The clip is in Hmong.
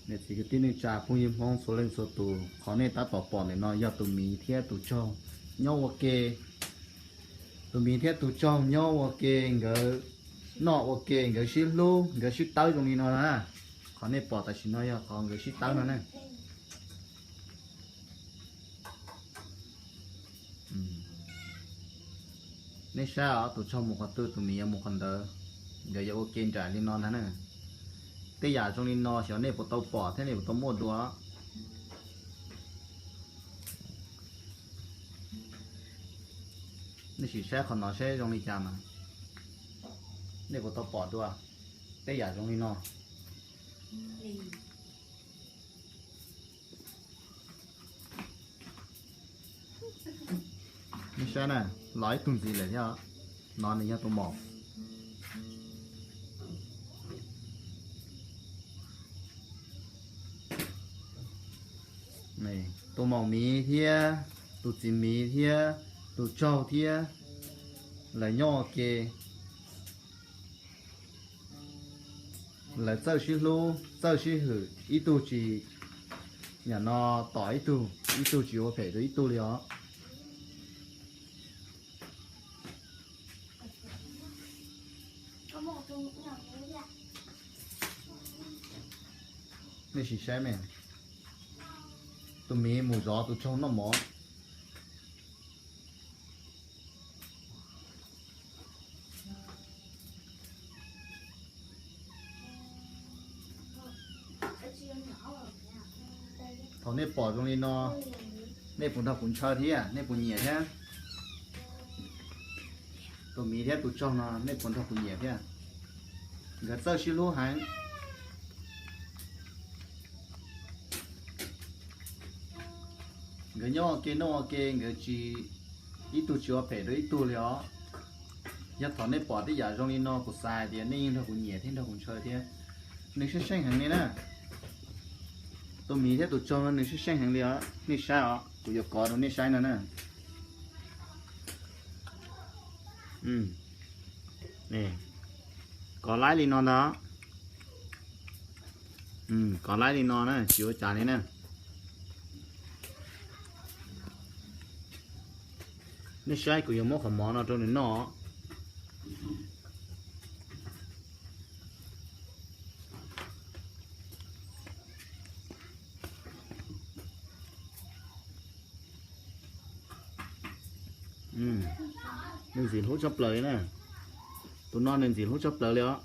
Niam txiv kwv tij neej tsa phooj ywg Hmoob txhua leej txhua tus, qhov nej tab tom pom ntawm no yog tus miv thiab tus tsaug nyob ua ke. Tus miv thiab tus tsaug nyob ua ke, nkawd noj ua ke, nkawd sib hlub, nkawd sib tawb zoo li no na. Qhov nej pom tam sim no yog qhov nkawd sib tawb no na. Nej saib os, tus tsaug mus qhov twg tus miv yuav mus qhov ntawd. Nkawd yuav ua ke nraim li no ntag na. Tej yam zoo li no xyov nej puas tau pom thiab nej puas tau muaj dua. Nej sim saib qhov no saib zoo li cas mas nej puas tau pom dua tej yam zoo li no. Nej saib na, los ib tug ntxiv lawm thiab. No nws yog tus maum. Tus maum miv thiab tus txiv miv thiab tus tsaug thiab lawv nyob ua ke. Lawv txawj sib hlub, txawj sib hwm, ib tug tsis, yam no tom ib tug, ib tug tsis ua phem rau ib tug li os. Nej sim saib me, tus miv mus zov tus tsaug noj mov. Thaum nej pom zoo li no, nej puas nrog kuv ntshaw thiab, nej puas nyiam thiab? Tus miv thiab tus tsaug no nej puas nrog kuv nyiam thiab? Nkawd txawj sib hlub heev. Nkawd nyob ua ke noj ua ke, nkawd tsis, ib tug tsis ua phem rau ib tug li os. Yog thaum nej pom tej yam zoo li no kuv xav hais tias nej yeej nrog kuv nyiam thiab nrog kuv ntshaw thiab. Nws seej seej heev li na. Tus miv thiab tus tsaug no nws seej seej heev li os, nej saib os, kuv yuav kov rau nej saib no na. Kov laib li no ntag. Kov laib li no na, tsis ua cas li na. Nej saib, kuv yuav muab qhov mov no rau nws noj. Nws ntxim hlub tshaj plaws li na. Tus no nws ntxim hlub tshaj plaws li os.